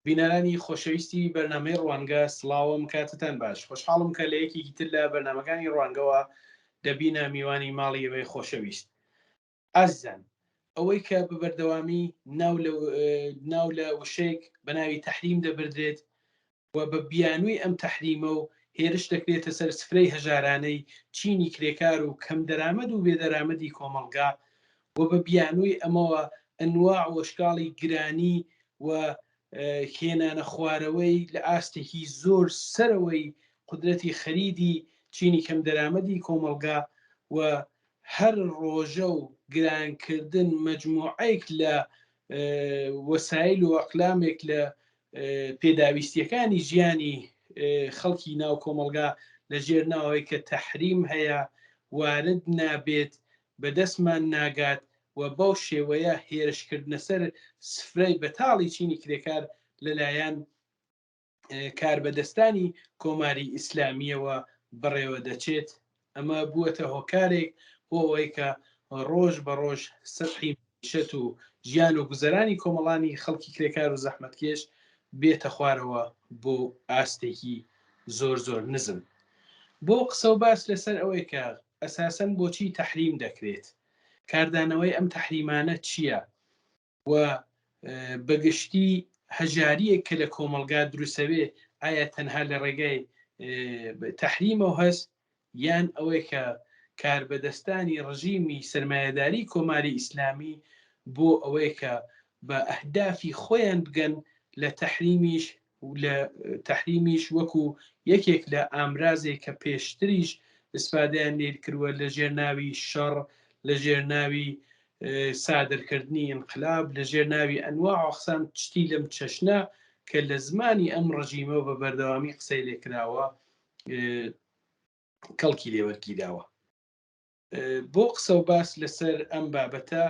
بینەرانی خۆشەویستی بەرنامەی ڕوانگە سڵاوم کاتتان باش خۆشحاڵم کە لە یەکێکی تر لە بەرنامەکانی ڕوانگەوە دەبینە میوانی ماڵی ئێوەی خۆشەویست ئازیزان ئەوەی کە بە بەردەوامی ناو لە ناو لە وشەیەک بە ناوی تەحریم دەبردرێت و بە بیانووی ئەم تەحریمە و هێرش دەکرێتە سەر سفرەی هەژارانەی چینی کرێکار و کەمدەرامەد و بێدەرامەدی کۆمەڵگا و بە بیانووی ئەمەوە ئەنواع و ئەشکاڵی گرانی و هێنانە خوارەوەی لە ئاستێکی زۆر سەرەوەی قودرەتی خەریدی چینی کەمدەرامەدی کۆمەڵگا و هەر ڕۆژە و گرانکردن مەجموعەیەک لە وەسایل و ئەقلامێک لە پێداویستیەکانی ژیانی خەڵکی ناو کۆمەڵگا لە ژێر ناوەوەی کە تەحریم هەیە وارد نابێت بەدەستمان ناگات و بەو شێوەیە هێرشکردنە سەر سفرەی بەتاڵی چینی کرێکار لەلایەن کاربەدەستانی کۆماری ئیسلامییەوە بەڕێوە دەچێت، ئەمە بووەتە هۆکارێک بۆ ئەوەی کە ڕۆژ بە ڕۆژ سەتحی مەعیشەت و ژیان و گوزەرانی کۆمەڵانی خەڵکی کرێکار و زەحمەتکێش بێتە خوارەوە بۆ ئاستێکی زۆر زۆر نزم. بۆ قسە و باس لەسەر ئەوەی کە ئەساسەن بۆچی تەحریم دەکرێت؟ کاردانەوەی ئەم تەحریمانە چییە؟ و بەگشتی هەژاریەک کە لە کۆمەڵگا دروستەبێ ئایا تەنها لە ڕێگای تەحریمەوە هەست یان ئەوەی کە کاربەدەستانی ڕژیمی سەرمایەداری کۆماری ئیسلامی بۆ ئەوەی کە بە ئەهدافی خۆیان بگەن لە تەحریمیش لە تەحریمیش وەکو یەکێک لە ئامرازێک کە پێشتریش ئیسفادەیان لێ کردووە لە ژێر ناوی شەڕ لە ژێر ناوی سادرکردنی ئینقلاب لە ژێر ناوی ئەنواع ئەقسام شتی لەم چەشنە کە لە زمانی ئەم ڕژیمەوە بە بەردەوامی قسەی لێکراوە کەڵکی لێوەرگیراوە. بۆ قسە و باس لەسەر ئەم بابەتە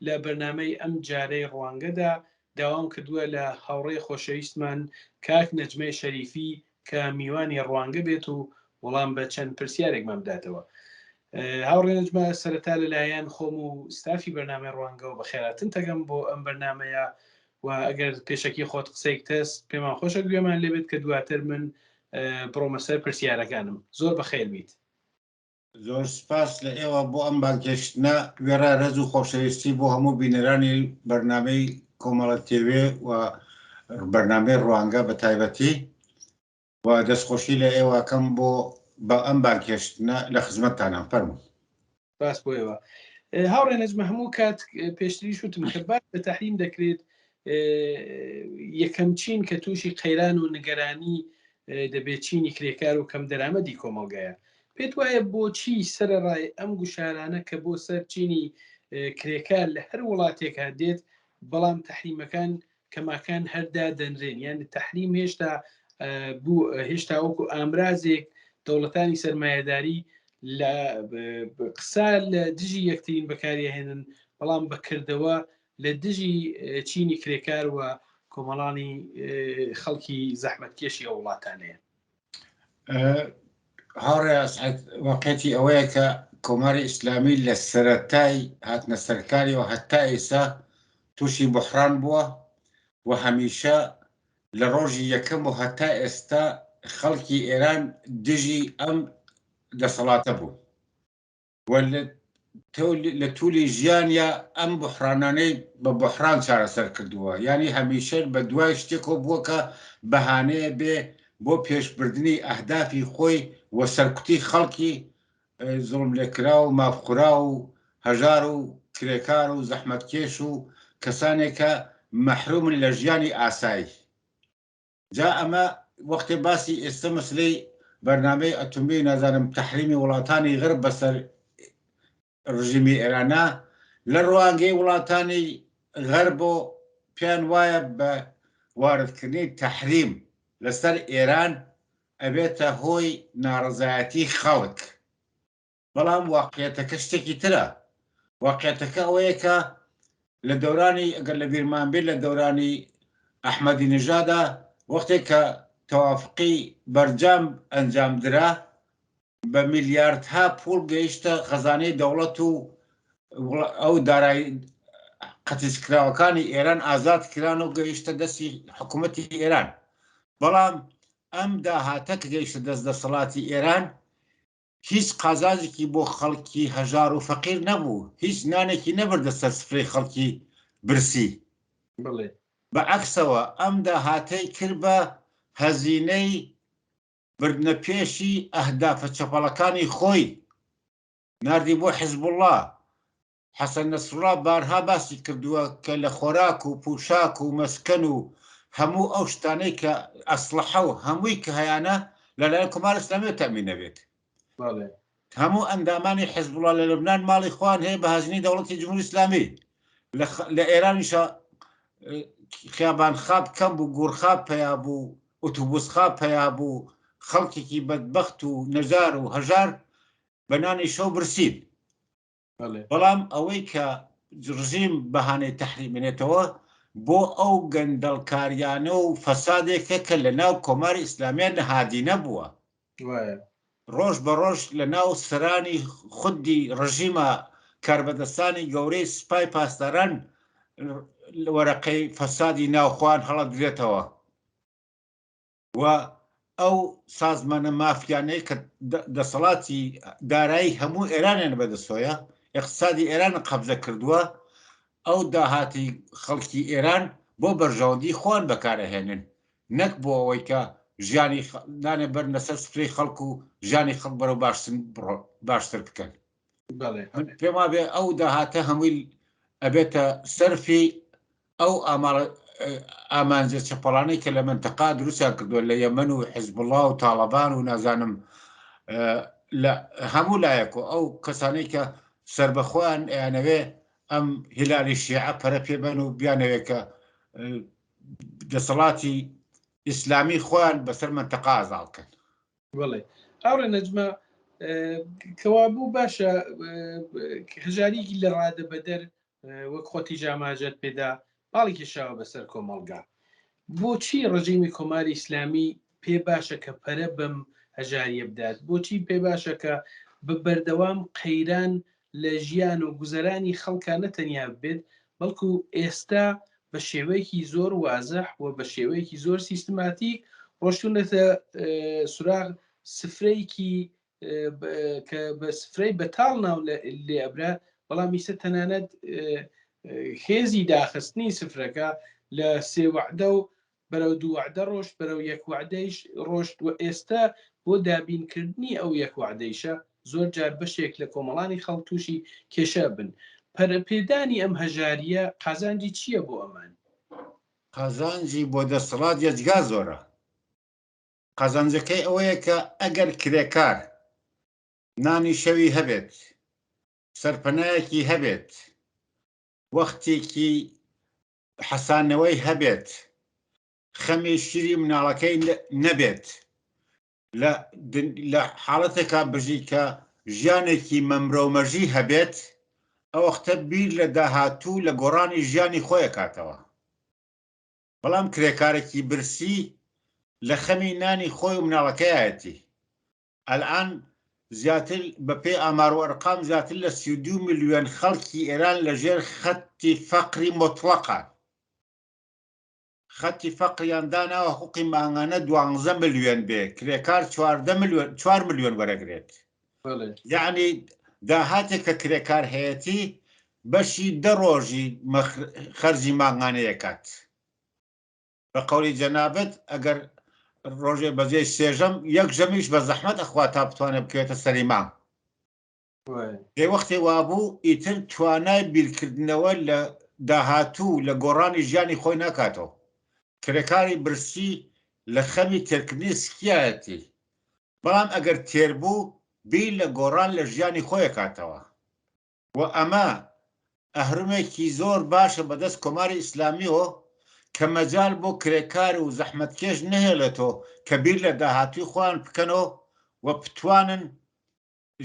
لە بەرنامەی ئەم جارەی ڕوانگەدا داوام کردووە لە هاوڕێی خۆشەویستمان کاک نەجمەی شەریفی کە میوانی ڕوانگە بێت و وەڵام بە چەند پرسیارێکمان بداتەوە. هاوڕێ نەجمە سەرەتا لەلایەن خۆم و ستافی بەرنامەی ڕوانگەوە بەخێراتن تەگەم بۆ ئەم بەرنامەیە و ئەگەر پێشەکی خۆت قسەیەک تەس پێمان خۆشە گوێمان لێبێت کە دواتر من بڕۆمە سەر پرسیارەکانم. زۆر بەخێر بیت. زۆر سپاس لە ئێوە بۆ ئەم بانگهێشتنە، وێڕای ڕێز و خۆشەویستی بۆ هەموو بینەرانی بەرنامەی کۆمەڵە تێوێ و بەرنامەی ڕوانگە بە تایبەتی و دەستخۆشی لە ئێوە ئەکەم بۆ بە ئەم بانگهێشتنە لە خزمەتتانام. فەرموون. سپاس بۆ ئێوە. هاوڕێ نەجمە هەموو کات پێشتریش وتم کە باس لە تەحریم دەکرێت یەکەم چین کە تووشی قەیران و نگەرانی دەبێت چینی کرێکار و کەم دەرامەدی کۆمەڵگایە پێت وایە بۆچی سەرەڕای ئەم گوشارانە کە بۆ سەر چینی کرێکار لە هەر وڵاتێک دێت بەڵام تەحریمەکان کەماکان هەر دادەنرێن یان تەحریم هێشتا بوو هێشتا وەکو ئامرازێک دەوڵەتانی سەرمایەداری لە قسە لە دژی یەکترین بەکاریهێنن بەڵام بەکردەوە لە دژی چینی کرێکار و کۆمەڵانی خەڵکی زەحمەتکێشی ئەو وڵاتانەیە. هاوڕێ ئەسعەد واقعەتی ئەوەیە کە کۆماری ئیسلامی لە سەرەتای هاتنە سەرکاریەوە هەتا ئێستا تووشی بحران بووە و هەمیشە لە ڕۆژی یەکەم و هەتا ئێستا خەڵکی ئێران دژی ئەم دەسەڵاتە بوون. و لە تولی ژیانیا ئەم بوحرانانەی بە بوحران چارەسەر کردووە، یانی هەمیشە بە دوای شتێکەوە بووە کە بەهانەیە بێ بۆ پێشبردنی ئەهدافی خۆی و سەرکوتی خەڵکی زوڵملێکراو و مافخوراو و هەژار و کرێکار و زەحمەتکێش و کەسانێک کە مەحرومن لە ژیانی ئاسایی. جا ئەمە وەختێ باسی ئێستە مەسلەی بەرنامەی ئەتۆمی نازانم تەحریمی وڵاتانی غەرب بەسەر ڕژیمی ئێرانە لە ڕوانگەی وڵاتانی غەربۆ پێیان وایە بە واردکردنی تەحریم لەسەر ئێران ئەبێتە هۆی ناڕەزایەتی خەڵک بەڵام واقعیەتەکە شتێکی ترە واقعیەتەکە ئەوەیە کە لە دەورانی ئەگەر لە بیرمان بێت لە دەورانی ئەحمەدی نژادا وەختێک کە تەوافقی بەرجام ئەنجام درا بە میلیاردها پوڵ گەیشتە خەزانەی دەوڵەت و ئەو دارایی. قەتیسکراوەکانی ئێران ئازاد کران و گەیشتە دەستی حکوومەتی ئێران. بەڵام ئەم داهاتە کە گەیشتە دەست دەسەڵاتی ئێران هیچ قازانجێکی بۆ خەڵکی هەژار و فەقیر نەبوو، هیچ نانێکی نەبردە سەر سفرەی خەڵکی برسی. بەڵێ. بە عەکسەوە ئەم داهاتەی کرد بە هەزینەی بردنە پێشی ئەهدافە چەپەڵەکانی خۆی، ناردی بۆ حزبوڵڵا. حەسەن نەسروڵا بارها باسی کردووە کە لە خۆراک و پوشاک و مەسکەن و هەموو ئەو شتانەی کە ئەسڵەحە و هەمووی کە هەیانە لەلایەن کۆماری ئیسلامیەوە تەئمین ئەبێت. بەڵێ. هەموو ئەندامانی حزبوڵا لە لوبنان ماڵی خۆیان هەیە بە هەزینەی دەوڵەتی جمهوری ئیسلامی. لە ئێرانیشا خیابان خاب کەم بوو، گوڕخاب پەیا بوو، ئوتوبوس خاب پەیا بوو، خەڵکێکی بەدبەخت و نەجار و هەژار بە نانی شەو برسین. بەڵام ئەوەی کە ڕژیم بەهانەی تەحریمێنێتەوە بۆ ئەو گەندەڵکاریانە و فەسادێکە کە لە ناو کۆماری ئیسلامیە نەهادینە بووە. ڕۆژ بە ڕۆژ لە ناو سەرانی خودی ڕژیمە کاربەدەستانی گەورەی سپای پاسداران وەرەقەی فەسادی ناوخۆیان هەڵەدرێتەوە. و ئەو سازمانە مافیانەی کە دەسەڵاتی دارایی هەموو ئێرانیان بەدەستۆیە، ئیقتسادی ئێران قەبزە کردووە، ئەو داهاتی خەڵکی ئێران بۆ بەرژەوەندی خۆیان بەکارئەهێنن نەک بۆ ئەوەی کە ژیانی نانێ بەرنە سەر سفرەی خەڵک و ژیانی خەڵک بەرەو باشتر بکەن. من پێم وابێ ئەو داهاتە هەمووی ئەبێتە سەرفی ئەو ئامانجە چەپەڵانەی کە لە مەنتەقا دروستیان کردووە لە یەمەن و حزبوڵا و تاڵەبان و نازانم لە هەموو لایەک و ئەو کەسانەی کە سربەخۆیان ئەیانەوێ ئەم هیلالی شیعە پەرە پێبەن و بیانەوێ کە دەسەڵاتی ئیسلامی خۆیان بەسەر مەنتەقا ئازاڵ کەن. بەڵێ هاوڕێ نەجمە کەوابوو باشە هەژاریی لە ڕادە بەدەر وەک خۆتی ژاماژەت پێدا پاڵی کێشاوە بەسەر کۆمەڵگا بۆچی ڕژیمی کۆماری ئیسلامی پێ باشە کە پەرە بەم هەژاریە بدات بۆچی پێ باشە کە بە بەردەوام قەیران لە ژیان و گوزەرانی خەڵکا نەتەنیا بێت بەڵکو ئێستا بە شێوەیەکی زۆر وازح و بە شێوەیەکی زۆر سیستماتیک ڕۆشتونەتە سوراغ سفرەیەکی کە بە سفرەی بەتاڵ ناو لێ ئەبرا بەڵام ئیسە تەنانەت هێزی داخستنی سفرەکە لە سێ وەعدە و بەرەو دوو وەعدە ڕۆشت بەرەو یەک وەعدەیش ڕۆشت و ئێستا بۆ دابینکردنی ئەو یەک وەعدەیشە زۆر جار بەشێک لە کۆمەڵانی خەڵک تووشی کێشە بن. پەرەپێدانی ئەم هەژارییە قازانجی چییە بۆ ئەمان؟ قازانجی بۆ دەسەڵات یەجگار زۆرە. قازانجەکەی ئەوەیە کە ئەگەر کرێکار نانی شەوی هەبێت، سەرپەنایەکی هەبێت، وەختێکی حەسانەوەی هەبێت، خەمی شیری مناڵەکەی نەبێت، لە حاڵەتێکا بژی کە ژیانێکی مەمرەومەژی هەبێت، ئەوەختە بیر لە داهاتوو لە گۆڕانی ژیانی خۆی ئەکاتەوە. بەڵام کرێکارێکی برسی لە خەمی نانی خۆی و مناڵەکەیایەتی. ئەلئان زیاتر بە پێی ئامار و ئەرقام زیاتر لە 32 ملیۆن خەڵکی ئێران لە ژێر خەتی فەقری موتڵەقان. خەتی فەقریان داناوە حقوقی مانگانە دوانزە ملیۆن بێ کرێکار چواردە ملیۆن چوار ملیۆن وەرەگرێت. یەعنی داهاتێک کە کرێکار هەیەتی بەشی دە ڕۆژی خەرجی مانگانەیەکات. بە قەولی جەنابت ئەگەر ڕۆژێ بەجێی سێ ژەم یەک ژەمیش بە زەحمەت ئەخوا تا بتوانێت بکەوێتە سەری مانگ. دەی وەختێ وابوو ئیتر توانای بیرکردنەوە لە داهاتوو لە گۆڕانی ژیانی خۆی ناکاتەوە. کرێکاری برسی لە خەمی تێرکردنی سکیایەتی. بەڵام ئەگەر تێر بوو بیر لە گۆڕان لە ژیانی خۆی ئەکاتەوە. و ئەمە ئەهرمێکی زۆر باشە بەدەست کۆماری ئیسلامیەوە کە مەجال بۆ کرێکار و زەحمەتکێش نەهێڵێتەوە کە بیر لە داهاتووی خۆیان بکەنەوە و بتوانن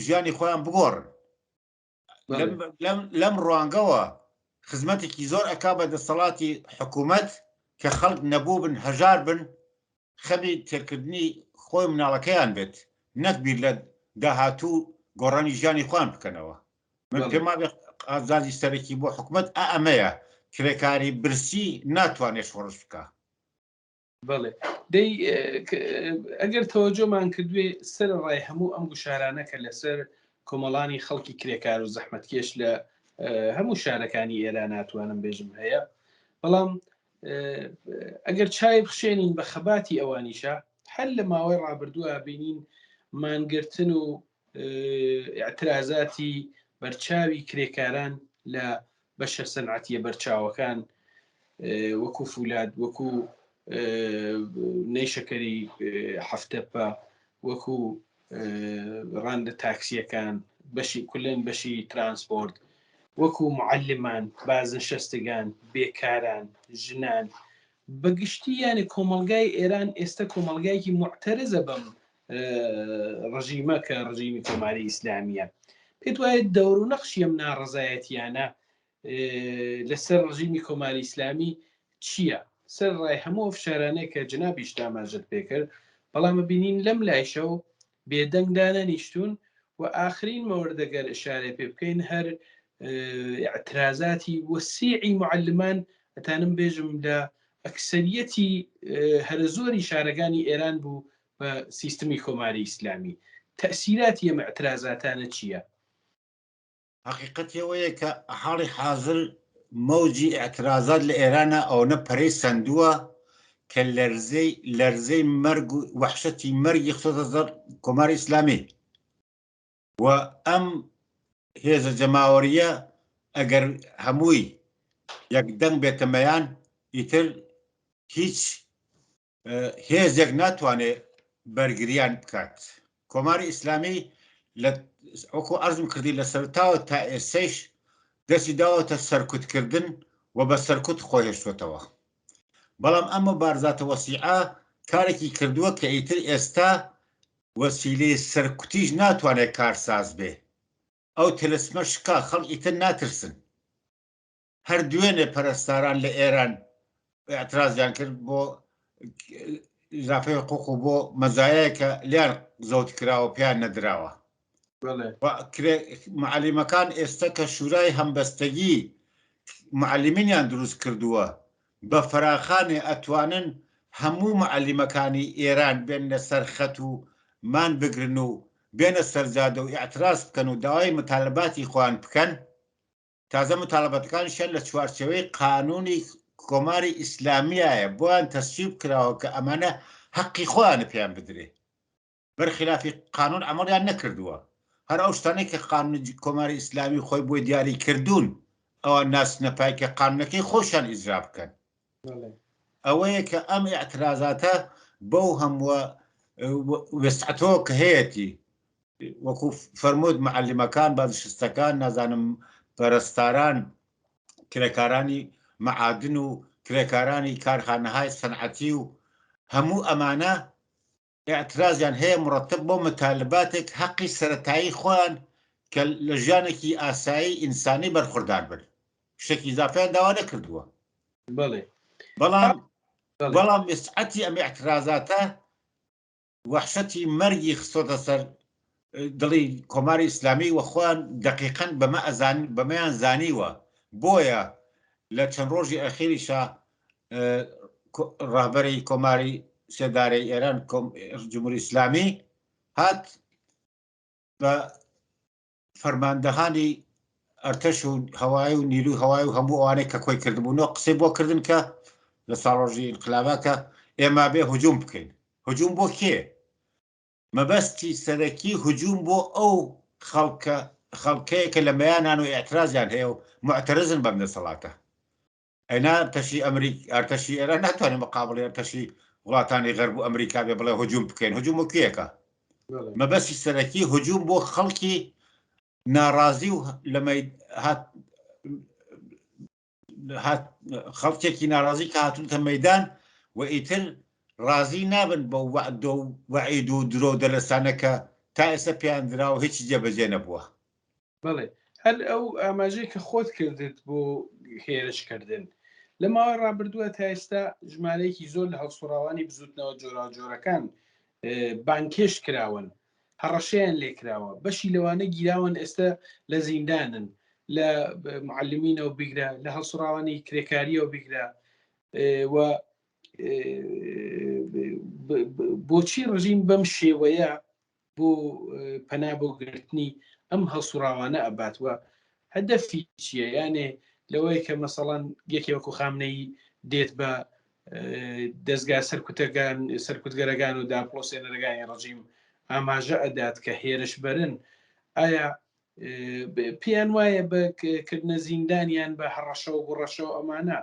ژیانی خۆیان بگۆڕن. لەم ڕوانگەوە خزمەتێکی زۆر ئەکا بە دەسەڵاتی حکوومەت کە خەڵک نەبوو بن هەژار بن خەمی تێرکردنی خۆی و مناڵەکەیان بێت نەک بیر لە داهاتوو گۆڕانی ژیانی خۆیان بکەنەوە. من پێم وابێ قازانجی سەرەکی بۆ حکومەت ئا ئەمەیە. کرێکاری برسی ناتوانێت شۆڕش بکا. بەڵێ دەی ئەگەر تەوەجۆمان کردوێ سەرەڕای هەموو ئەم گوشارانە کە لەسەر کۆمەڵانی خەڵکی کرێکار و زەحمەتکێش لە هەموو شارەکانی ئێران ناتوانم بێژم هەیە بەڵام ئەگەر چای بخشێنین بە خەباتی ئەوانیشە هەر لە ماوەی ڕابردووە بینین مانگرتن و اعترازاتی بەرچاوی کرێکاران لە بەشە سەنعەتیە بەرچاوەکان وەکو فولاد وەکو نەیشەکەری هەفتەپە وەکو ڕاندە تاکسیەکان بەشی کولێن بەشی ترانسپۆرت وەکو معلمان بازنشەستگان بێکاران ژنان بەگشتی یانە کۆمەلگای ئێران ئێستا کۆمەلگایکی معتەرزە بەم ڕژیمە کە ڕژیمی کۆماری ئیسلامیە پێت وایە دەور و نەخشی ئەم ناڕەزایەتیانە لەسەر ڕژیمی کۆماری ئیسلامی چییە؟ سەر ڕای هەموو فشارانەیە کە جنابیش ئاماژەت پێکرد بەڵام بینین لەم لایشەو بێدەنگ دانەنیشتون و ئاخرین مەوردەگەر ئشارە پێ بکەین هەر اعترازاتی وەسیعی معلمان ئەتانم بێژم لە ئەکسەریەتی هەرە زۆری شارەکانی ئێران بوو بە سیستمی کۆماری ئیسلامی تەئسیراتی ئەم ئیعترازاتانە چییە؟ حەقیقەتی ئەوەیە کە حاڵی حازر مەوجی ئیعترازات لە ئێرانا ئەوەنە پەرەی سەندووە کە لەرزەی لەرزەی مەرگ و وەحشەتی مەرگی خستۆتە سەر کۆماری ئیسلامی و ئەم هێزە جەماوەرییە ئەگەر هەمووی یەک دەنگ بێتە مەیان ئیتر هیچ هێزێک ناتوانێت بەرگریان بکات. کۆماری ئیسلامی لە وەکو عەرزم کردی لە سەرەتاوە تا ئێستەیش دەستی داوەتە سەرکوتکردن و بە سەرکوت خۆی هێشتوەتەوە. بەڵام ئەم موبارزاتە وەسیعە کارێکی کردووە کە ئیتر ئێستا وەسیلەی سەرکوتیش ناتوانێت کارساز بێ. ئەو تەلەسمە شکا، خەڵک ئیتر ناترسن. هەر دوێنێ پەرستاران لە ئێران ئیعترازیان کرد بۆ ئیزافەی حقوق و بۆ مەزایەیە کە لیان زەوت کراوە پێیان نەدراوە. معەلیمەکان ئێستا کە شورای هەمبەستەگی معەلیمینیان دروست کردووە بە فەراخانێ ئەتوانن هەموو معەلیمەکانی ئێران بێننە سەر خەت و مان بگرن و بێنە سەرجادە و ئیعتراز بکەن و داوای متالباتی خۆیان بکەن. تازە موتالەبەتەکانیشیان لە چوارچێوەی قانوونی کۆماری ئیسلامیایە بۆیان تەسویب کراوە کە ئەمانە هەقی خۆیانە پێیان بدرێ بەرخلافی قانون عەمەڵیان نەکردووە هەر ئەو شتانەی کە قانونی کۆماری ئیسلامی خۆی بۆی دیاری کردوون ئەوان ناسنە پای کە قانونەکەی خۆشیان ئیجرا بکەن ئەوەیە کە ئەم ئیعترازاتە بەو هەمووە وسعەتەوە کە هەیەتی وەکو فەرمووت معەلیمەکان بازنشستەکان نازانم پەرستاران کرێکارانی مەعادن و کرێکارانی کارخانەهای سەنعەتی و هەموو ئەمانە ئیعترازیان هەیە مڕەتەب بۆ متالباتێک هەقی سەرەتایی خۆیان کە لە ژیانێکی ئاسایی ئینسانی بەرخوردار بن شتێکی ئیزافەیان داوا نەکردووە بەڵێ بەڵام بەڵام وسعەتی ئەم ئیعترازاتە وەحشەتی مەرگی خستۆتە سەر دڵی کۆماری ئیسلامی و خۆیان دەقیقەن بەمە ئەزان بەمەیان زانیوە بۆیە لە چەند ڕۆژی ئەخیریشا ڕەهبەری کۆماری سێدارەی ئێران جمهوری ئیسلامی هات بە فەرماندەهانی ئەرتەش و هەوایی و نیروی هەوایی و هەموو ئەوانەی کە کۆی کردبوونەوە قسەی بۆ کردن کە لە ساڵڕۆژی ئینقلابا کە ئێمە بێ هجوم بکەین. هجوم بۆ کێ؟ مەبەستی سەرەکی هجوم بۆ ئەو خەڵکە خەڵکەیە کە لە مەیانان و ئیعترازیان هەیە و موعتەرزن بەم دەسەڵاتە. ئەینا ئەرتەشی ئەمریک ئەرتەشی ئێران ناتوانێت مقابڵی ئەرتەشی وڵاتانی غەرب و ئەمریکا بێ بڵێ هجوم بکەین هجوم بۆ کوێیەکە مەبەستی سەرەکی هجوم بۆ خەڵکی ناڕازی و لە هات هات خەڵکێکی ناڕازی کە هاتونتە مەدان و ئیتر ڕازی نابن بە وەعدە و وەعید و درۆ و دەلەسانە کە تا ئێستا پێیان دراوە هیچی جێبەجێ نەبووە. بەڵێ هەر ئەو ئاماژەی کە خۆت کردت بۆ هێرشکردن لە ماوەی ڕابردووە تا ئێستا ژمارەیەکی زۆر لە هەڵسوڕاوانی بزوتنەوە جۆراوجۆرەکان بانکێشت کراون هەڕەشەیان لێکراوە بەشی لەوانە گیراون ئێستا لە زیندانن. لە معلمینەوە بگرە لە هەڵسوڕاوانی کرێکاریەوە بگرە و بۆچی ڕژیم بەم شێوەیە بۆ پەنا بۆ گرتنی ئەم هەڵسوڕاوانە ئەبات وە هەدەفی چییە یانێ لەوەی کە مەسەڵەن یەکێ وەکو خامنەیی دێت بە دەستگا سەرکوتەکان سەرکوتگەرەکان و داپڵۆسێنەرەکانی ڕژیم ئاماژە ئەدات کە هێرش بەرن ئایا پێیان وایە بە کردنە زیندانیان بە هەڕەشە و گوڕەشە و ئەمانە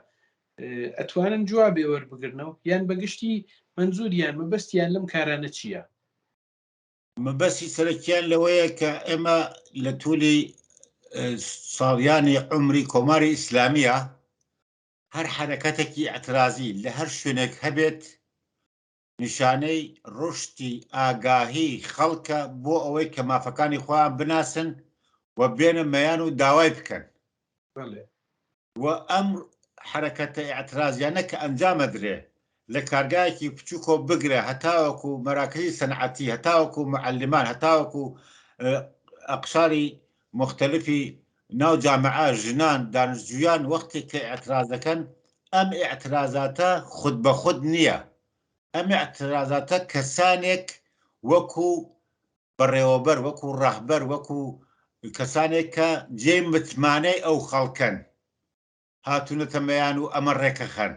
ئەتوانن جوابێ وەربگرنەوە یان بەگشتی مەنزوریان مەبەستیان لەم کارانە چییە؟ مەبەستی سەرەکیان لەوەیە کە ئێمە لە تولی ساڵیانی عومری کۆماری ئیسلامیە هەر حەرەکەتێکی ئیعترازی لە هەر شوێنێک هەبێت نیشانەی ڕوشدی ئاگاهی خەڵکە بۆ ئەوەی کە مافەکانی خۆیان بناسن و بێنە مەیان و داوای بکەن. و ئەم حەرەکەتە ئیعترازیانە کە ئەنجام ئەدرێ لە کارگایەکی بچووکەوە بگرە هەتاوەکو مەراکزی سەنعەتی هەتاوەکو معەلمان هەتاوەکو ئەقشاری موختەلفی ناو جامعە ژنان دانشجویان وەختێک کە ئیعتراز دەکەن ئەم ئیعترازاتە خود بە خود نییە ئەم ئیعترازاتە کەسانێک وەکو بەڕێوەبەر، وەکو ڕەهبەر، وەکو کەسانێک کە جێی متمانەی ئەو خەڵکەن هاتوونەتە مەیان و ئەمە ڕێکەخەن.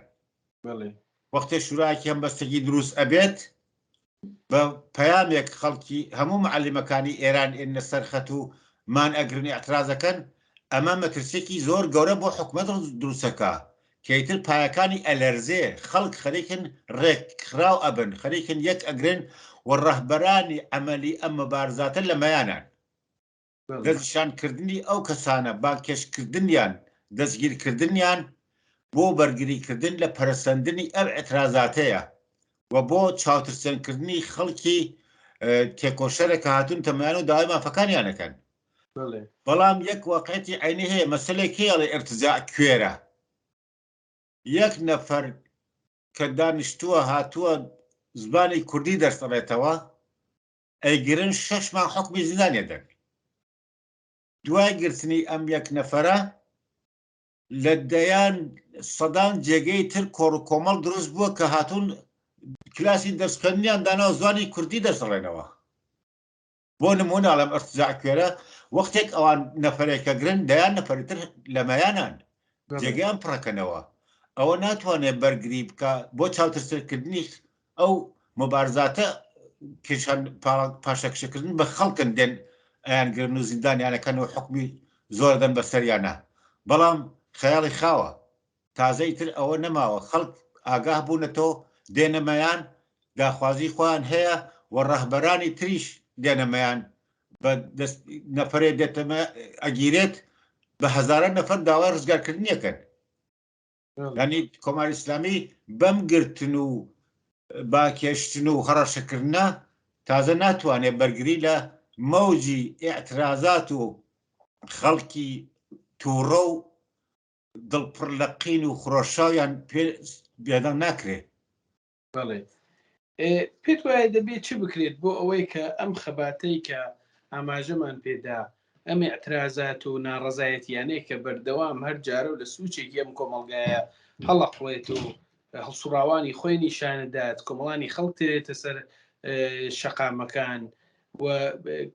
وەختێ شورایەکی هەمبەستەگی دروست ئەبێت بە پەیامێک خەڵکی هەموو معەلیمەکانی ئێران ئێنە سەر خەت و مان ئەگرن ئیعتراز ئەکەن، ئەمە مەترسیەکی زۆر گەورە بۆ حکومەت دروست ئەکا کە ئیتر پایەکانی ئەلەرزێ، خەڵک خەریکن ڕێکخراو ئەبن، خەریکن یەک ئەگرن و ڕەهبەرانی عەمەلی ئەم مەبارزاتە لە مەیانان. دەستنیشانکردنی ئەو کەسانە، بانگهێشتکردنیان، دەستگیرکردنیان بۆ بەرگریکردن لە پەرەسەندنی ئەم ئیعترازاتەیە و بۆ چاوترسێنکردنی خەڵکی تێکۆشەرە کە هاتوونتە مەیان و داوای مافەکانیان ئەکەن. بەڵام یەک واقعیەتی عەینی هەیە، مەسەلەیەک هەیە ئەڵێ ئیرتجاع کوێرە. یەک نەفەر کە دانیشتووە هاتووە زبانی کوردی دەرس ئەڵێتەوە، ئەیگرن شەش مانگ حوکمی زیندانی ئەدەن. دوای گرتنی ئەم یەک نەفەرە لە دەیان سەدان جێگەی تر کۆڕ و کۆمەڵ دروست بووە کە هاتوون کلاسی دەرس خوێندنیان داناوە زوانی کوردی دەرس ئەڵێنەوە. بۆ نموونە ئەڵێم ئرتجاع کوێرە، وەختێک ئەوان نەفەرێک ئەگرن دەیان نەفەری تر لە مەیانان جێگەیان پڕەکەنەوە. ئەوە ناتوانێت بەرگری بکا بۆ چاوترسێنکردنی ئەو مبارزاتە کێشان پاشەکشەکردن بە خەڵکن دێن ئەیانگرن و زیندانیانەکەن و حوکمی زۆر دەن بەسەریانە. بەڵام خەیاڵی خاوە. تازە ئیتر ئەوە نەماوە خەڵک ئاگاه بوونەتەوە دێنە مەیان داخوازی خۆیان هەیە و ڕەهبەرانی تریش دێنە مەیان بە دەست نەفەرێ دێتە ئەگیرێت بە هەزاران نەفەر داوای ڕزگارکردنی ئەکەن. یانی کۆماری ئیسلامی بەم گرتن و باکێشتن و هەڕەشەکردنە تازە ناتوانێت بەرگری لە مەوجی ئیعترازات و خەڵکی تووڕە و دڵ پڕ لە قین و خرۆشاویان پێ بێدەنگ ناکرێ. بەڵێ پێت وایە دەبێت چ بکرێت بۆ ئەوەی کە ئەم خەباتەی کە ئاماژەمان پێدا ئەم ئیعترازات و ناڕەزایەتیانەی کە بەردەوام هەر جارە و لە سوچێکی ئەم کۆمەڵگایە هەڵەقڵێت و هەڵسوڕاوانی خۆی نیشانەدات کۆمەڵانی خەڵک تێرێتە سەر شەقامەکان و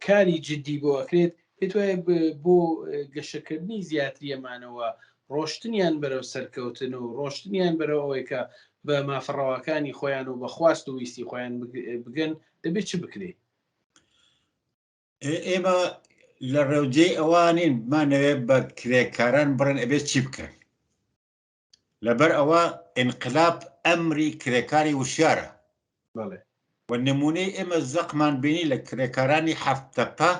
کاری جدی بۆ ئەکرێت پێت وایە بۆ گەشەکردنی زیاتری ئەمانەوە ڕۆشتنیان بەرەو سەرکەوتن و ڕۆشتنیان بەرەو ئەوەی کە بە مافە ڕەواکانی خۆیان و بە خواست و ویستی خۆیان بگەن دەبێت چ بکرێت؟ ئێمە لە ڕێوجێی ئەوە نین بمانەوێت بە کرێکاران بڕێن ئەبێت چی بکەن لەبەر ئەوە ئینقلاب ئەمری کرێکاری وشیارە. بەڵێ. و نموونەی ئێمە زەقمان بینی لە کرێکارانی حەفت تەپە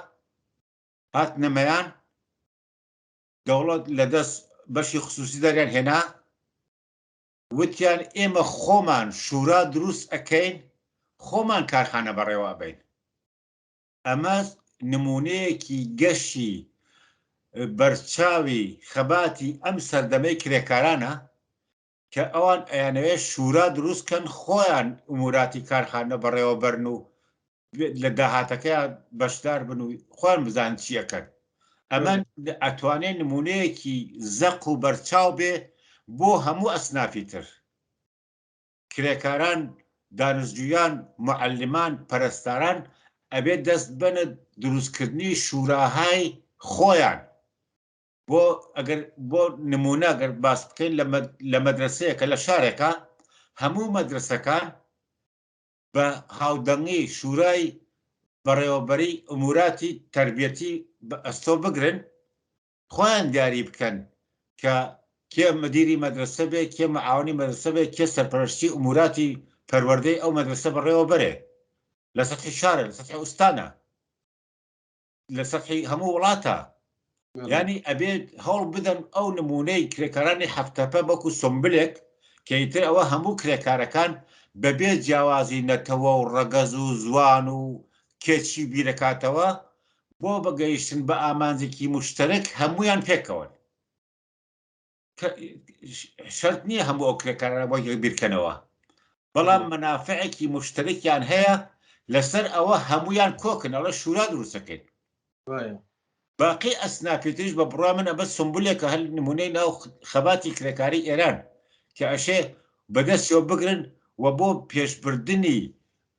هاتنە مەیان، دەوڵەت لە دەست بەشی خسووسی دەریان هێنا، وتیان ئێمە خۆمان شورا دروست ئەکەین، خۆمان کارخانە بەڕێوە ئەبەین. ئەمە نموونەیەکی گەشی بەرچاوی خەباتی ئەم سەردەمەی کرێکارانە کە ئەوان ئەیانەوێت شورا دروست کەن خۆیان ئوموراتی کارخانە بەڕێوە بەرن و لە داهاتەکەیان بەشدار بن و خۆیان بزانن چی ئەکەن. ئەمە ئەتوانێ نمونەیەکی زەق و بەرچاو بێ بۆ هەموو ئەسنافی تر. کرێکاران، دانشجویان، معلمان، پەرستاران ئەبێ دەست بەنە دروستکردنی شوراهای خۆیان. بۆ ئەگەر بۆ نمونە گەر باس بکەین لە مەدرسەیەکە لە شارێکە هەموو مەدرسەکان بە هاودەنگی شورای بەڕێوەبەری ئوموراتی تەربیەتی بە ئەستۆ بگرن، خۆیان دیاری بکەن کە کێ مدیری مەدرەسە بێ، کێ معاونی مەدرەسە بێ، کێ سەرپەرشتی ئوموراتی پەروەردەی ئەو مەدرەسە بەڕێوە بەرێ لە سەتحی شارە، لە سەتحی ئوستانە. لە سەتحی هەموو وڵاتە یانی ئەبێت هەوڵ بدەن ئەو نمونەی کرێکارانی هەفتەپە وەکو سمبلێک کە ئیتر ئەوە هەموو کرێکارەکان بەبێ جیاوازی نەتەوە و ڕەگەز و زوان و کێچی بیرەکاتەوە بۆ بەگەیشتن بە ئامانجێکی مشتەرک هەمویان پێکەوەن. شەرت نییە هەموو ئەو کرێکارانە بۆ یەک بیرکەنەوە بەڵام مەنافعێکی مشتەرکیان هەیە لەسەر ئەوە هەمویان کۆکن ئەڵێ شورا دروستەکەین باقی ئەسنافی تریش بە بڕوا من ئەمە سمبولێکە هەر نمونەی ناو خەباتی کرێکاری ئێران کە ئەشێ بەدەستیەوە بگرن و بۆ پێشبردنی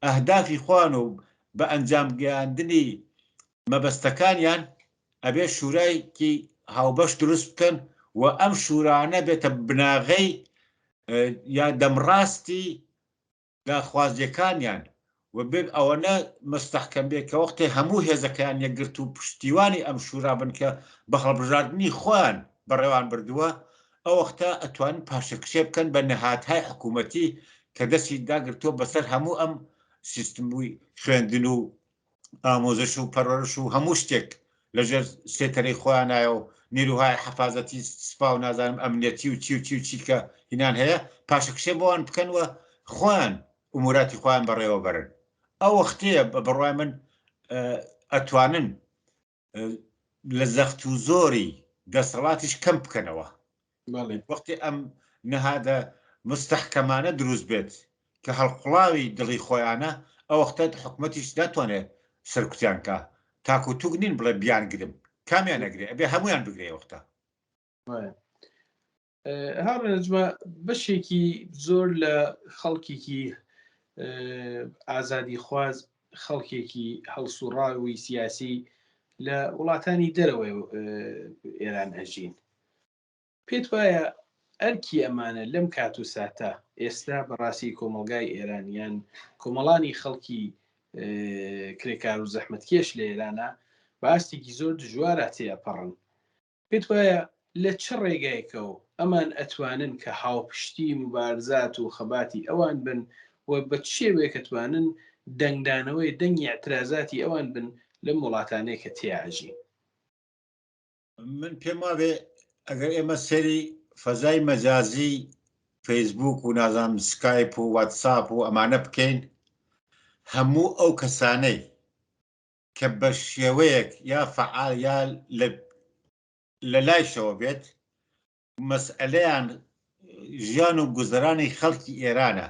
ئەهدافی خۆیان و بە ئەنجام گەیاندنی مەبەستەکانیان ئەبێ شورایکی هاوبەش دروست بکەن و ئەم شورانە بێتە بناغەی یا دەمڕاستی داخوازیەکانیان و بێت ئەوەنە مستحکەم بێت کە وەختێ هەموو هێزەکەیان یەکگرت و پشتیوانی ئەم شورا بن کە بە هەڵبژاردنی خۆیان بەڕێوان بردووە ئەو وەختە ئەتوانن پاشەکشێ بکەن بە نەهاتهای حکوومەتی کە دەستی داگرتووە بەسەر هەموو ئەم سیستمی خوێندن و ئامۆزش و پەروەرش و هەموو شتێک لەژێر سێتەرەی خۆیانایە و نیروهای حەفازەتی سپا و نازانم ئەمنیەتی و چی و چی و چی کە هینان هەیە پاشەکشێ بۆوان بکەن و خۆیان ئوموراتی خۆیان بەڕێوە بەرن ئەو وەختەیە بە بڕوای من ئەتوانن لە زەخت و زۆری دەسەڵاتیش کەم بکەنەوە. وەختی ئەم نهادە مستحکەمانە دروست بێت کە هەڵقوڵاوی دڵی خۆیانە، ئەو وەختە حکومەتیش ناتوانێت سەرکوتیان کا. تاک و توک نین بڵێ بیانگرم. کامیان ئەگرێ؟ ئەبێ هەموویان بگرێ ئەوەختە. هاوڕێ نەجمە بەشێکی زۆر لە خەڵکێکی ئازادیخواز خەڵکێکی هەڵسوڕاوی سیاسی لە وڵاتانی دەرەوەی ئێران ئەژین پێت وایە ئەرکی ئەمانە لەم کات و ساتە ئێستا بەڕاستی کۆمەلگای ئێرانیان کۆمەڵانی خەڵکی کرێکار و زەحمەتکێش لە ئێرانە باستێکی زۆر دژوارە تێئەپەڕن پێت وایە لە چ ڕێگایەکەوە ئەمان ئەتوانن کە هاوپشتی موبارزات و خەباتی ئەوان بن و بە چ شێوەیەک ئەتوانن دەنگدانەوەی دەنگی ئیعترازاتی ئەوان بن لەم وڵاتانەی کە تێیا ئەژین؟ من پێم وابێ ئەگەر ئێمە سەیری فەزای مەجازی فەیسبووک و نازانم سکایپ و واتساپ و ئەمانە بکەین هەموو ئەو کەسانەی کە بە شێوەیەک یا فەعال یا لە لە لایشەوە بێت مەسئەلەیان ژیان و گوزەرانی خەڵکی ئێرانە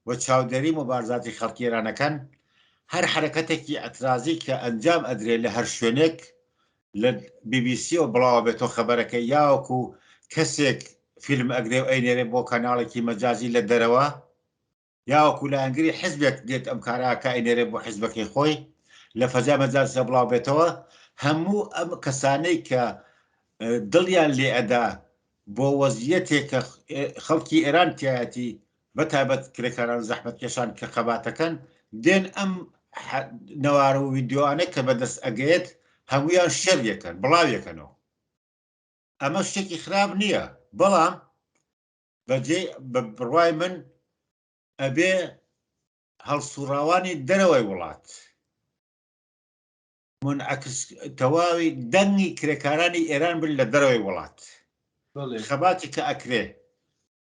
و چاودێری موبارزاتی خەڵکی ئێرانەکەن هەر حەرەکەتێکی ئەترازی کە ئەنجام ئەدرێ لە هەر شوێنێک لە بی بی سیەوە بڵاوە بێتەوە خەبەرەکە یاوەکو کەسێک فیلم ئەگرێ و ئەینێرێ بۆ کەناڵێکی مەجازی لە دەرەوە یاوەکو لایەنگری حزبێک دێت ئەم کارە ئەکا ئەینێرێ بۆ حزبەکەی خۆی لە فەزای مەجازدا بڵاو بێتەوە هەموو ئەم کەسانەی کە دڵیان لێ ئەدا بۆ وەزیەتێک کە خەڵکی ئێران تایەتی بە تایبەت کرێکاران زەحمەتکێشان کە خەباتەکەن دێن ئەم نەوارە و ویددیوانە کە بەدەست ئەگەیت هەمویان شەر یەکەن بڵاویەکەنەوە ئەمە شتێکی خراپ نییە بەڵام بەجێی بە بڕوای من ئەبێ هەڵسوڕاوانی دەرەوەی وڵات منعکس تەواوی دەنگی کرێکارانی ئێران بن لە دەرەوەی وڵات خەباتی کە ئەکرێ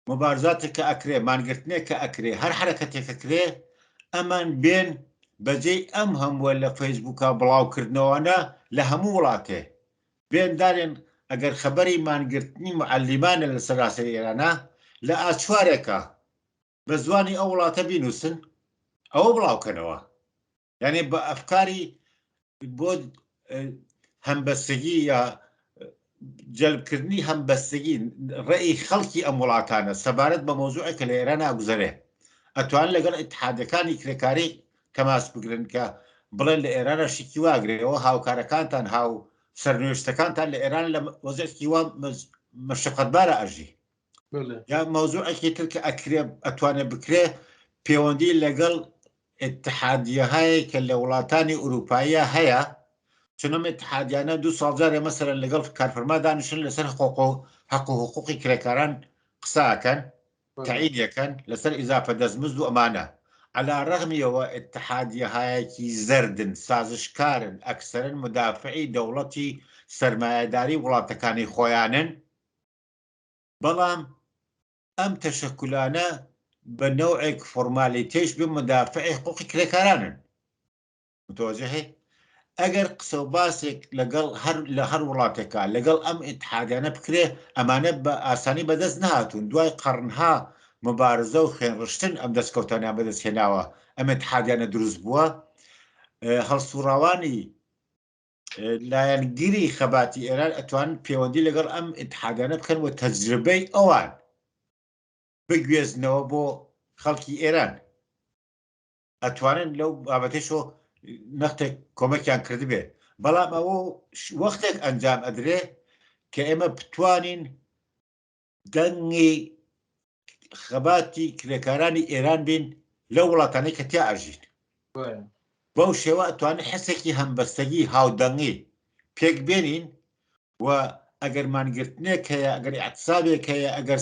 مبارزاتێک کە ئەکرێ مانگرتنێک کە ئەکرێ هەر حرەکەتێک ئەکرێ ئەمان بێن بەجێی ئەم هەمووە لە فەیسبووکە بڵاوکردنەوەنە لە هەموو وڵاتێ بێن دارێن ئەگەر خەبەری مانگرتنی موعەلیمانە لە سەراسەری ئێرانا لە ئاچوارێکا بە زوانی ئەو وڵاتە بینووسن ئەوە بڵاوکەنەوە یانێ بە ئەفکاری بۆ هەمبەستگی یا. جەلبکردنی هەمبەستگی ڕێی خەڵکی ئەم وڵاتانە سەبارەت بە مەوزوعێک کە لە ئێران ئەگوزەرێ ئەتوان لەگەڵ ئیتحادەکانی کرێکاری تەماس بگرن کە بڵێن لە ئێرانە شتێکی واگرێەوە هاوکارەکانتان هاو سەرنوێشتەکانتان لە ئێران لە وەزعێکی وا مەشقەتبارە ئەژی. یا مەوزوعێکی تر کە ئەکرێ ئەتوانێ بکرێ پەیوەندی لەگەڵ اتحادیەهایە کە لە وڵاتانی ئوروپاییە هەیە چونم اتحادیانە دوو ساڵ جارێ مەسەلەن لەگەڵ کارفەرما دانیشن لەسەر حقوق و حەق و حقوقی کرێکاران قسە ئەکەن تەعین یەکەن لەسەر ئیزافە دەستمزد و ئەمانە عەلا ڕەغمیەوە اتحادیەهایەکی زەردن سازشکارن ئەکسەرن مدافعی دەوڵەتی سەرمایەداری وڵاتەکانی خۆیانن بەڵام ئەم تەشەکولانە بە نەوعێک فۆرمالیتەیش بێ مدافعی حقوقی کرێکارانن. متوجهی؟ ئەگەر قسە و باسێک لەگەڵ هەر لە هەر وڵاتێکا لەگەڵ ئەم ئیتحادیانە بکرێ ئەمانە بە ئاسانی بەدەست نەهاتوون دوای قەڕنها مبارزە و خوێنڕشتن ئەم دەستکەوتانیان بەدەست هێناوە ئەم ئیتحادیانە دروست بووە هەڵسوڕاوانی لایەنگری خەباتی ئێران ئەتوانن پەیوەندی لەگەڵ ئەم ئیتحادانە بکەن و تەجربەی ئەوان بگوێزنەوە بۆ خەڵکی ئێران ئەتوانن لەو بابەتەشۆ نەختێک کۆمەکیان کردبێ بەڵام ئەوە وەختێک ئەنجام ئەدرێ کە ئێمە بتوانین دەنگی خەباتی کرێکارانی ئێران بین لەو وڵاتانەی کە تیا ئەژین بەو شێوە ئەتوانین حسێکی هەمبەستەگی هاودەنگی پێک بێنین و ئەگەر مانگرتنێک هەیە ئەگەر ئیعتسابێک هەیە ئەگەر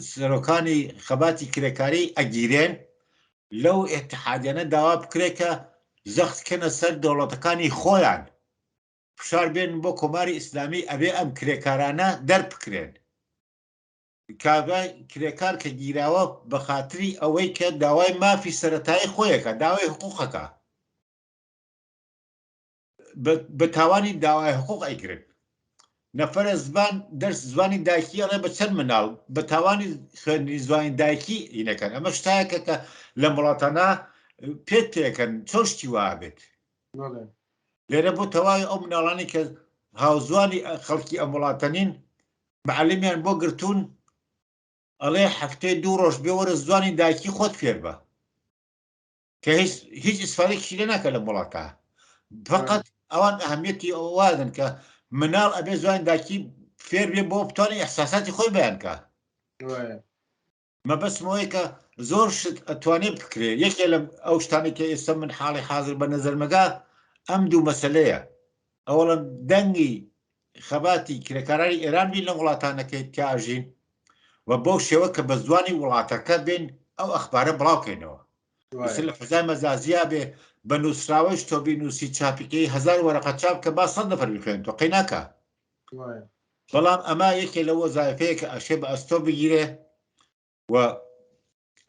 سەرۆکانی خەباتی کرێکاری ئەگیرێن لەو ئیتحادیانە داوا بکرێت کە زەخت کەنە سەر دەوڵەتەکانی خۆیان فشار بێن بۆ کۆماری ئیسلامی ئەبێ ئەم کرێکارانە دەربکرێن کابرای کرێکار کە گیراوە بە خاتری ئەوەی کە داوای مافی سەتایی خۆیەکە داوای حقوقەکە بە تاوانی داوای حقوق ئەیگرن نەفرە زبان دەرس زبانی دایکی ئەڵێ بە چەند مناڵ بە تاوانی خوێندنی زبانی دایکی ئینەکەن ئەمە شتایەکە کە لەم وڵاتانە پێت تێکەن چۆن شتی وا بێت لێرە بۆ تەواوی ئەو مناڵانی کە هاوزوانی خەڵکی ئەم وڵاتە نین معلمیان بۆ گرتوون ئەڵێ هەفتەی دوو ڕۆژ بێ وەرە زوانی دایکی خۆت فێر بە کە هیچ هیچ ئیسفادێکیشی لێ ناکە لەم وڵاتە فقط ئەوان ئەهمیەتی ئەوادن کە مناڵ ئەبێ زوان داکی فێر بێ بۆ بتوانێت ئیحساساتی خۆی بەیان کە مەبەستم ئەوەیە کە زۆر شت ئەتوانێ بکرێ یەکێ لە ئەو شتانەی کە ئێستا من حاڵی حاضر بە نەزەرمەگا ئەم دوو مەسەلەیە ئەوەڵەن دەنگی خەباتی کرێکارانی ئێران بین لە وڵاتانەکەی تیا ئەژین و بەو شێوە کە بە زوانی وڵاتەکە بین ئەو ئەخبارە بڵاوکەینەوە لە فەزای مەجازیا بێ بە نووسراوەش تۆ بینوسی چاپیکەی هەزار وەرەقە چاپ کە با سەد نەفەر بخوێن تۆ قەی ناکا بەڵام ئەمە یەکێ لە وەزایفەیە کە ئەشێ بە ئەستۆ بگیرێ و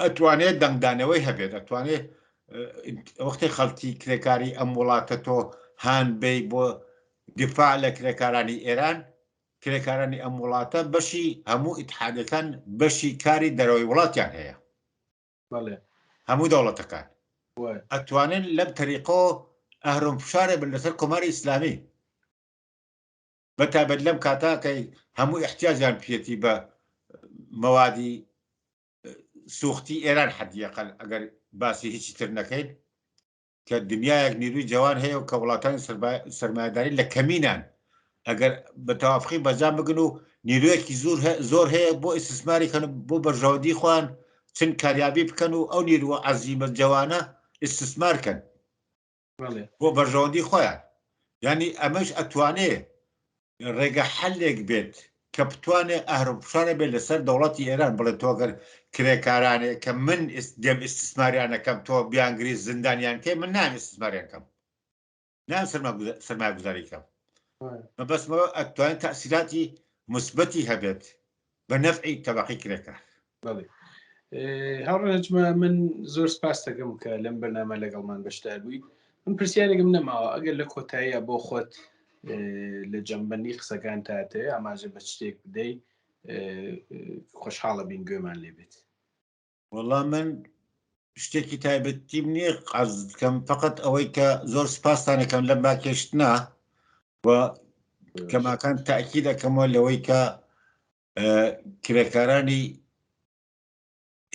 ئەتوانێت دەنگدانەوەی هەبێت ئەتوانێت وەختی خەڵکی کرێکاری ئەم وڵاتە تۆ هان بی بۆ دیفاع لە کرێکارانی ئێران کرێکارانی ئەم وڵاتە بەشی هەموو ئیتحادەکان بەشی کاری دەرەوەی وڵاتیان هەیە هەموو دەوڵەتەکان ئەتوانن لەم تەریقۆ ئەهرم فشارێ بن لەسەر کۆماری ئیسلامی بە تایبەت لەم کاتە کە هەموو احتیاجیان پێتی بە مەوادی سوختی ئێران حەدیەقل ئەگەر باسی هیچی تر نەکەین کە دنیایەک نیروی جوان هەیە و کە وڵاتانی سەرمایەداری لە کەمینان ئەگەر بە تەوافقی بەجام بگن و نیرویەکی زۆر زۆر هەیە بۆ ئیسیسماری کەن بۆ بەرژەوەندی خۆیان چن کاریابی بکەن و ئەو نیروە عەزیمە جوانە ئیسیسمار کەن بۆ بەرژەوەندی خۆیان یعنی ئەمەش ئەتوانێ ڕێگە حەلێک بێت کە بتوانێ ئەهرم فشارە بێت لەسەر دەوڵەتی ئێران بڵێ تۆ گەر کرێکارانێک کە من دێم ئیستیسماریانەکەم تۆ بیانگری زیندانیان کەی من نام ئیستیسماریان کەم نام سەرمایەگوزاری کەم مەبەستمەوە ئەتوانێت تەئسیراتی موسبەتی هەبێت بە نەفعی تەبەقەی کرێکار. بەڵێ هاوڕێ نەجمە من زۆر سپاس دەکەم کە لەم بەرنامە لەگەڵمان بەشدار بوویت من پرسیارێکم نەماوە ئەگەر لە کۆتاییە بۆ خۆت لە جەمبەندی قسەکان تاتێ ئاماژە بە شتێک بدەی خۆشحاڵە بین گوێمان لێ بێت. وەڵا من شتێکی تایبەتیم نییە عەرز بکەم فقط ئەوەی کە زۆر سپاستانەکەم لەم باکێشتنە و. کەماکان تاکی دەکەمەوە لەوەی کە کرێکارانی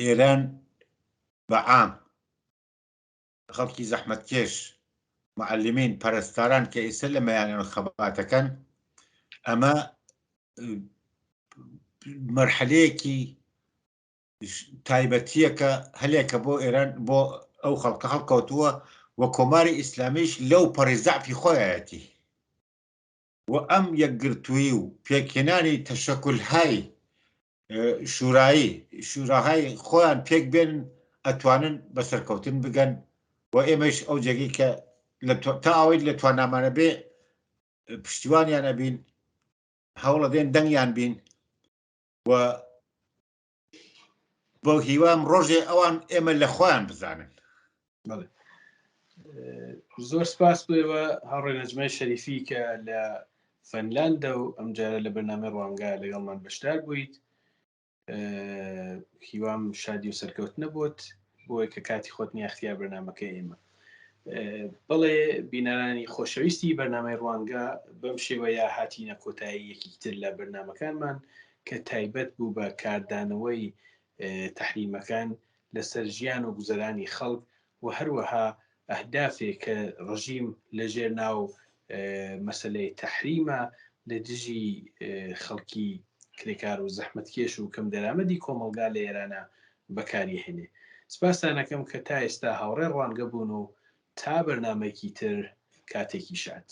ئێران بە عام خەڵکی زەحمەتکێش معلمین پەرستاران کە ئێستا لە مەیانەوە خەباتەکەن ئەمە مەرحەلەیەکی تایبەتیەکە هەلێکە بۆ ئێران بۆ ئەو خەڵکە هەڵکەوتووە و کۆماری ئیسلامیش لەو پەڕی زەعفی خۆیەتی و ئەم یەکگرتوویی و پێکهێنانی تەشەکولهای شورایی شوراهای خۆیان پێک بێنن ئەتوانن بە سەرکەوتن بگەن و ئێمەش ئەو جێگەی کە تا ئەوەی لە توانامانە بێ پشتیوانیان ئەبین هەوڵەدێن دەنگیان بین و بۆ هیوام ڕۆژێ ئەوان ئێمە لە خۆیان بزانن. زۆر سپاس بۆ ئێوە هاوڕێ نەجمای شەریفی کە لە فەنلاندە و ئەمجارە لە بەرنامەی ڕوانگە لەگەڵمان بەشدار بوویت هیوام شادی و سەرکەوتنە بۆت بۆی کە کاتی خۆت نیاختیا بەرنمەکە ئێمە بەڵێ بینەرانی خۆشەویستی بەرنامەی ڕوانگە بەم شێوەیە هاتینە کۆتایی یەکێکی تر لە بەرنامەکانمان کە تایبەت بوو بە کاردانەوەی تەحریمەکان لەسەر ژیان و گوزەرانی خەڵک و هەروەها ئەهدافێک کە ڕژیم لەژێر ناو مەسلەی تەحریمە لە دژی خەڵکی کرێکار و زەحمەتکێش و کەم دەرامەدی کۆمەڵگا لە ئێرانە بەکاری هێنێ. سپاستان ئەکەم کە تا ئێستا هاوڕێ ڕوانگە بوون و تا بەرنامەیەکی تر کاتێکی شاد.